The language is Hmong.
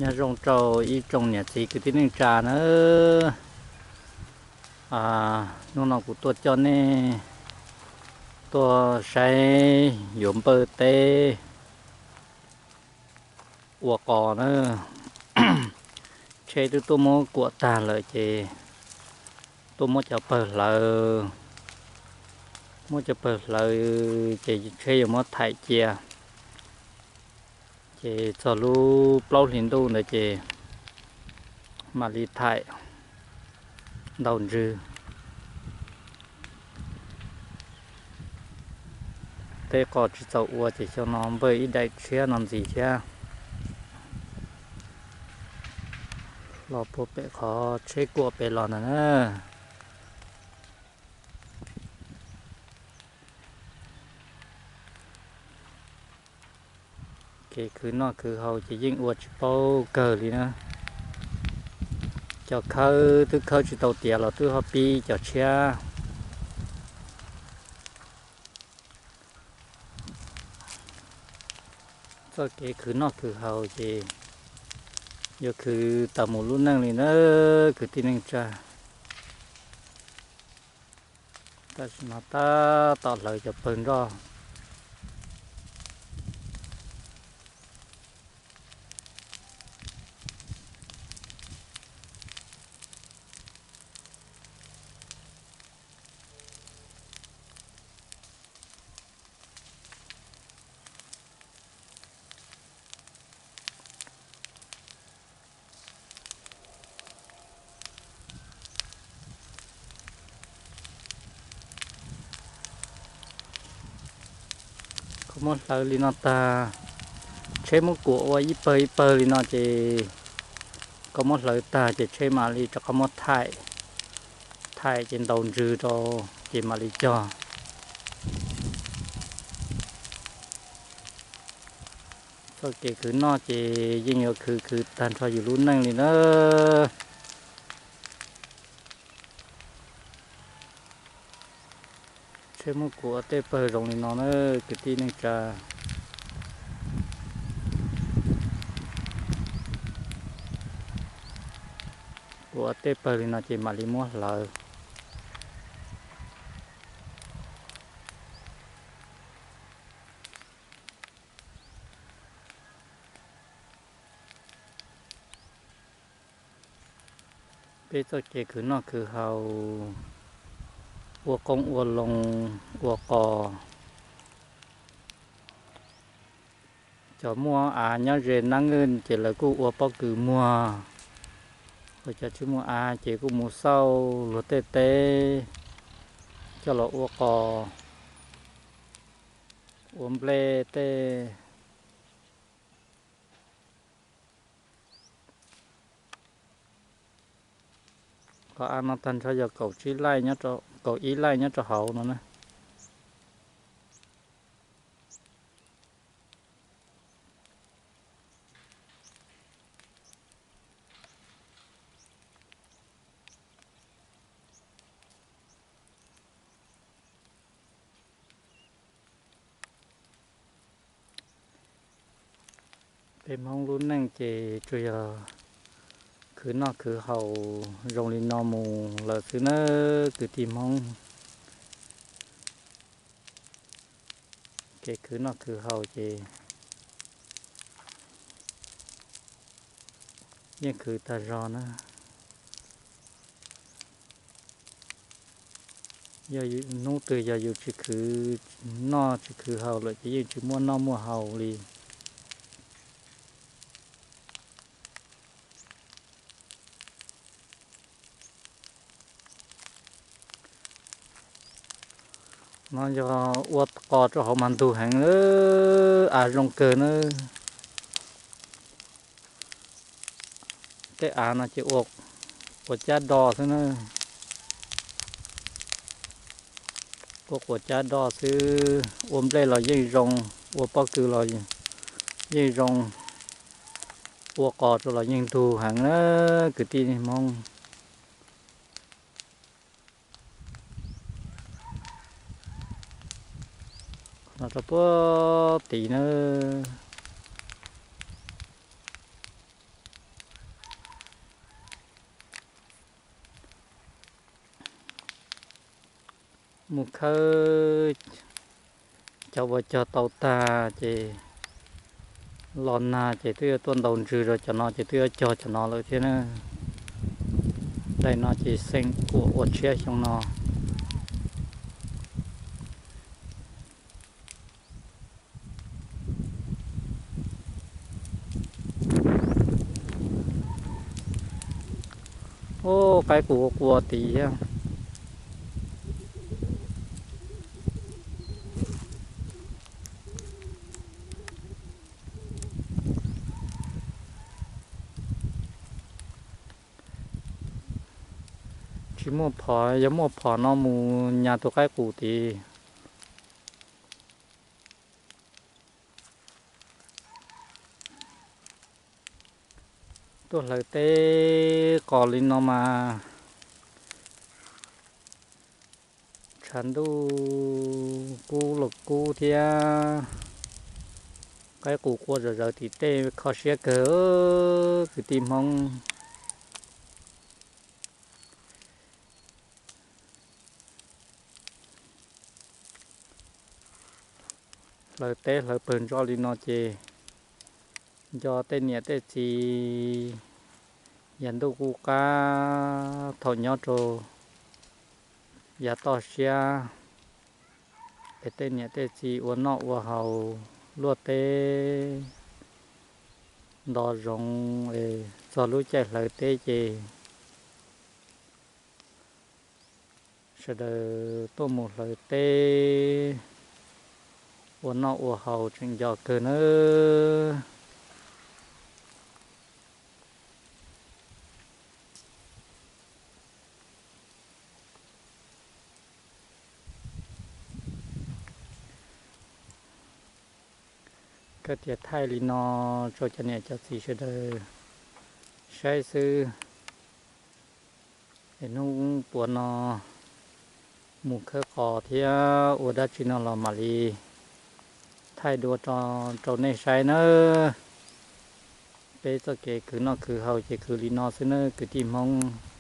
Nyob zoo rau ib tsoom niam txiv kwv tij neej tsa nawb. Hnub no kuv tuaj coj nej tuaj saib yuav npawj teb ua qos na. Tsheb twb tuaj muab kuam tag lawm ces tuaj muab cov pawg hlawv, muab cov pawg hlawv ces tsheb yuav muab thaim cia. Ces txog lub plaub hlis ntuj ntawd ces mam li thaim ntaus ntswg. Teb qos tsis txaus ua ces xyoo no npawj ib daim tshiab no ntxiv thiab. Los puag pem qhov tsheb kuam pem los ntawd na. Kev khwv noj khwv haus ces yeej ua tsis paub kawg li na. Cov khawb twb khawb tsis tau tiav los twb ho pib cov tshiab. Txoj kev khwv noj khwv haus ces yuav khwv tas mus lub neej li na kwv tij neej tsa. Tam sim no tab tom hlawv cov pawg nroj. Koj muab hlawv li no tag, tsheb muab kuam ua ib pawg ib pawg li no ces koj muab hlawv tag ces tsheb mam li rov qab muab thaim, thaim ces ntaus ntswg rau ces mam li cog. Txoj kev khwv noj ces yeej yuav khwv khwv tag nrho yus lub neej li na. Tsheb muab kuam tej pawg zoo li no na kwv tij neej tsa. Kuam tej pawg li no ces mam li muab hlawv. Peb txoj kev khwv noj khwv haus, ua qoob ua loo, ua qos. Cov muaj av nyob ze nab nwj ces lawv kuj ua pob kws muag, cov tsis muaj av ces kuj mus xauj luag tej teb coj los ua qos, ua nplej tej. Qhov av no tag nrho yog kaum ib laij nyob rau hauv no na. Peb Hmoob lub neej ces tsuas yog khwv noj khwv haus zoo li no mus lawm xwb nawb kwv tij Hmoob. Kev khwv noj khwv haus ces yeej khwv tag zog na. Yog hnub twg yog yus tsis khwv noj tsis khwv haus lawm ces yeej tsis muaj noj muaj haus li. No yog ua qos rau hauv mas ntug heev, av zoo kawg na. Tej av no ces ua quav cab do xwb na. Ua quav cab do xwb, ua nplej los yeej zoo, ua pob kws los yeej zoo, ua qos rau los yeej ntug heev na kwv tij Hmoob. No rau puag tid na. Khawb cov uas cog tau tag ces los nag ces twb yuav tuaj ntaus ntsws rau cov no ces twb yuav cog cov no lawm thiab na. Daim no ces xeem kuam ua tshiab xyoo no. Ub, qaib qus qua qua tid thiab. Tsis muaj phom, yog muaj phom no mus nyas tus qaib qus tid. Tuaj hlawv teb qos li no mas tshav ntuj kub los kub thiab, qaib qus qua zom zaws tim tej kho siab kawg kwv tij Hmoob. Hlawv teb hlawv pawg ntsos li no ces nco tej niam tej txiv yav ntuj qub qab thaum nyob rau yav toj siab, es tej niam tej txiv ua noj ua haus luaj teb nto zoov es txog lub caij hlawv teb ces sawv daws tuaj mus hlawv teb ua noj ua haus tseem nco kawg nawb. Koj tias thaij li no rau cov niam cov txiv sawv daws saib xwb, es hnub puas no mus khawb qos thiab ua dab tsi no los mam li thaij dua rau nej saib nawb. Peb txoj kev khwv noj khwv haus ces khwv li no xwb nawb kwv tij Hmoob.